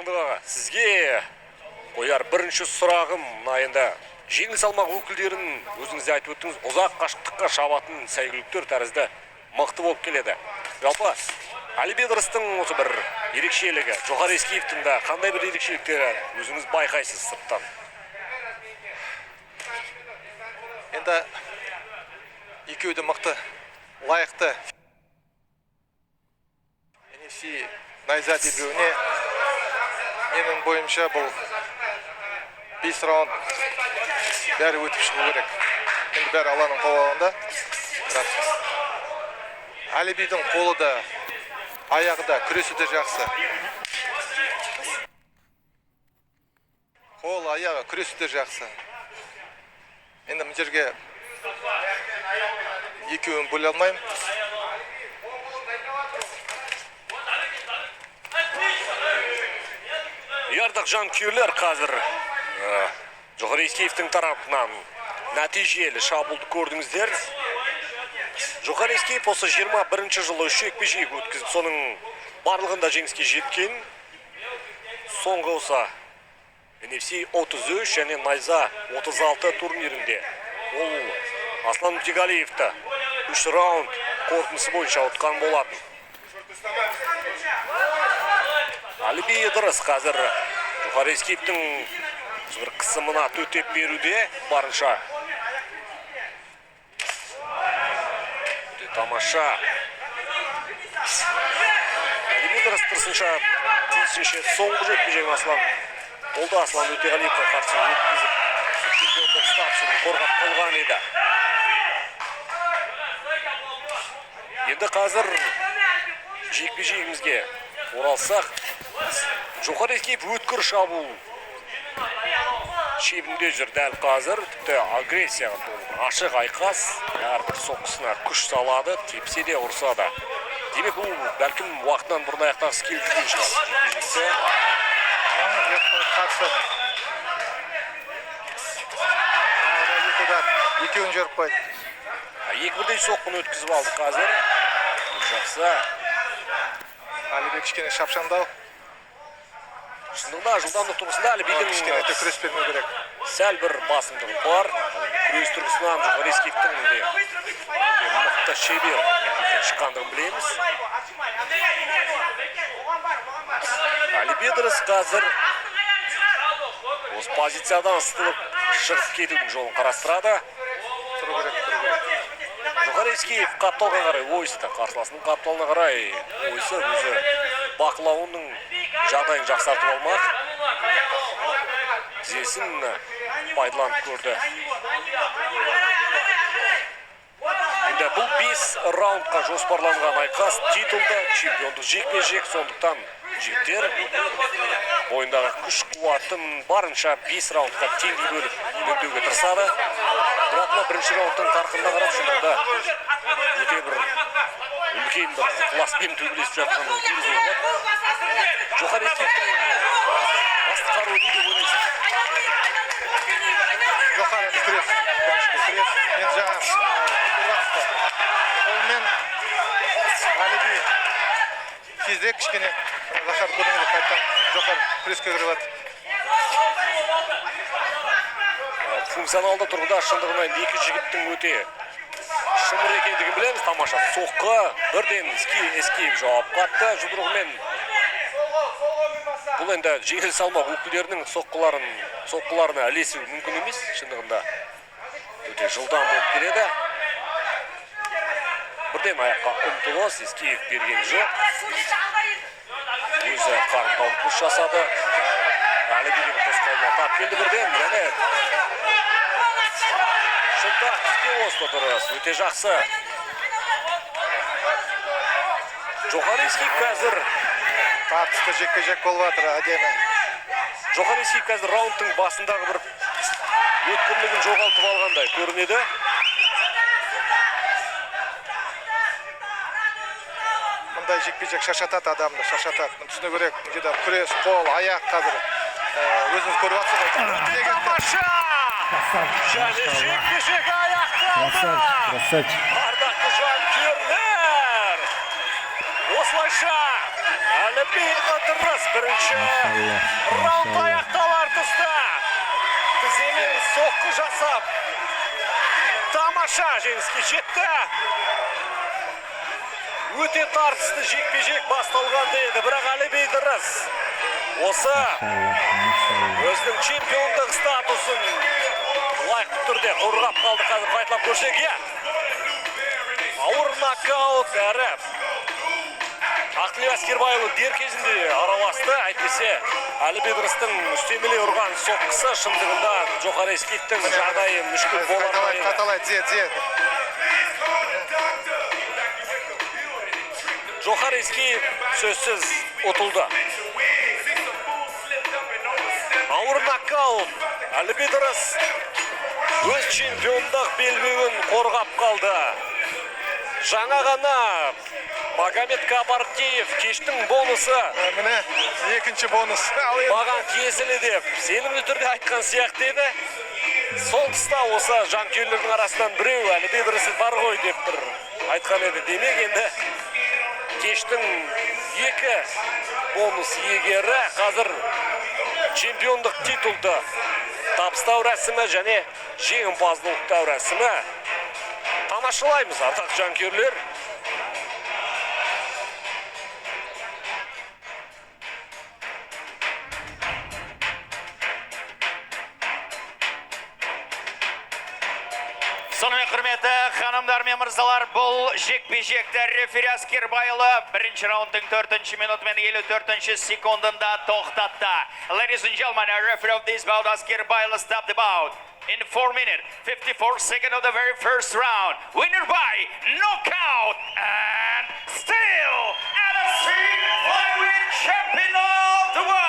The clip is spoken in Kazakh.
Сағындық аға, сізге қояр бірінші сұрағым мына: енді жеңіл салмақ өкілдерін өзіңіз де айтып өттіңіз, ұзақ қашықтыққа шабатын сәйгүліктер тәрізді мықты болып келеді. Жалпы Әліби Ыдырыстың осы бір ерекшелігі, Джохар Ескеевтің де қандай бір ерекшеліктері өзіңіз байқайсыз сырттан? Енді екеуі де мықты, лайықты. NFC Найза белбеуіне, менің бойымша, бұл 5 раунд бәрі өтіп шығу керек. Енді бәрі Алланың қалауында. Бірақ Әлібидің қолы да, аяғы да, күресі де жақсы. Қол, аяғы, күресі де жақсы. Енді мына жерге екеуін бөле алмаймын. Ардақ жанкүйерлер, қазір Джохар Ескеевтің тарапынан нәтижелі шабуылды көрдіңіздер. Джохар Ескеев осы 21 жылы үш жекпе-жек өткізіп, соның барлығында жеңіске жеткен. Соңғы осы NFC 33 және Найза 36 турнирінде ол Аслан Өтеғалиевті 3 раунд қорытындысы бойынша ұтқан болатын. Әліби Ыдырыс қазір Джохар Ескеевтің бір қысымына төтеп беруде барынша. Өте тамаша. Әліби Ыдырыс тырысынша тиісінше соңғы жекпе-жегін Аслан ол да Аслан Өтеғалиевқа қарсы өткізіп, чемпиондық статусын қорғап қалған еді. Енді қазір жекпе-жегімізге оралсақ, Джохар Ескеев өткір шабуыл шебінде жүр дәл қазір. Тіпті агрессияға толы ашық айқас, әрбір соққысына күш салады, тепсе де ұрса да. Демек, бұл бәлкім уақытынан бұрын аяқтағысы келіп жүрген шығар жекпе-жекті. Қарсы. Екі удар, екеуін жіберіп қойды. Екі бірдей соққыны өткізіп алды қазір. Жақсы. Әлібек кішкене шапшаңдау. Шындығында жылдамдық тұрғысында Әлібектің кішкене өте күрес бермеу керек. Сәл бір басымдығы бар. Күрес тұрғысынан Джохар Ескеевтің де өте мықты шебер мектептен шыққандығын білеміз. Әліби Ыдырыс қазір осы позициядан сытылып шығып кетудің жолын қарастырады. Тұру керек, тұру керек. Джохар Ескеев қапталға қарай ойысты, қарсыласының қапталына қарай ойысып, өзі бақылауының жағдайын жақсартып алмақ. Тізесін пайдаланып көрді. Енді бұл 5 раундқа жоспарланған айқас, титулды чемпиондық жекпе-жек, сондықтан жігіттер бойындағы күш қуатын барынша 5 раундқа теңдей бөліп үнемдеуге тырысады. Бірақ мына бірінші раундтың қарқынына қарап, шынында өте бір үлкен бір ықыласпен төбелесіп жатқанын көруге болады. Джохар Ескеевтің басты қаруы не деп ойлайсыз? Джохар енді күрес, бірінші күрес. Енді жаңа қолмен Әліби тезірек кішкене Захар көрдіңіз, қайтадан Джохар күреске кіріп жатыр. Функционалды тұрғыда шындығында енді екі жігіттің өте шымыр екендігін білеміз. Тамаша соққы, бірден Ескеев жауап қатты жұдырығымен. Бұл енді жеңіл салмақ өкілдерінің соққыларына ілесу мүмкін емес, шындығында өте жылдам болып келеді. Бірден аяққа ұмтылыс, Ескеев берген жоқ. Өзі қарымта ұмтылыс жасады. Әлі деген тосқауылына тап келді бірден. Және шынтақ іске қосты дұрыс, өте жақсы. Джохар Ескеев қазір тартысты жекпе-жек болып жатыр, әдемі. Джохар Ескеев қазір раундтың басындағы бір өткірлігін жоғалтып алғандай көрінеді. Мұндай жекпе-жек шаршатады адамды, шаршатады. Мұны түсіну керек. Мына жерде күрес, қол, аяқ қазір. Өзіңіз көріп жатсыз ғой. Тамаша! Және жекпе-жек аяқталды. Красавчик, красавчик. Ардақты жанкүйерлер! Осылайша Әліби Әліби Ыдырыс. Бірінші Машалла, раунд машалла. аяқталар тұста тіземен соққы жасап, тамаша жеңіске жетті. Өте тартысты жекпе-жек басталғанда еді, бірақ Әліби Ыдырыс осы Машалла, машалла. өзінің чемпиондық статусын лайықты түрде қорғап қалды. Қазір қайталап көрсек, иә, ауыр нокаут, әрі Ақтілеу Әскербайұлы дер кезінде араласты. Әйтпесе Әліби Ыдырыстың үстемелей ұрған соққысы шындығында Джохар Эскиевтің жағдайы мүшкіл болар ма Қайталайды, еді. қайталайды, тізе, тізе. Джохар Эскиев сөзсіз ұтылды. Ауыр нокаут. Әліби Ыдырыс өз чемпиондық белбеуін қорғап қалды. Жаңа ғана Магомед Кабардиев кештің бонусы Міне, екінші бонус. Ал енді маған тиесілі деп сенімді түрде айтқан сияқты еді. Сол тұста осы жанкүйерлердің арасынан біреу Әліби Ыдырыс бар ғой деп бір айтқан еді. Демек, енді кештің екі бонус иегері қазір чемпиондық титулды табыстау рәсімі және жеңімпазды ұлықтау рәсімі тамашалаймыз, ардақты жанкүйерлер. Сонымен, құрметті ханымдар мен мырзалар, бұл жекпе-жекті рефери Әскербайұлы бірінші раундтың төртінші минуты мен 54-ші секундында тоқтатты. Ladies and gentlemen, referee of this bout, Әскербайұлы, stop the bout in 4 minute 54 second of the very first round. Winner by knockout and still NFC flyweight champion of the world.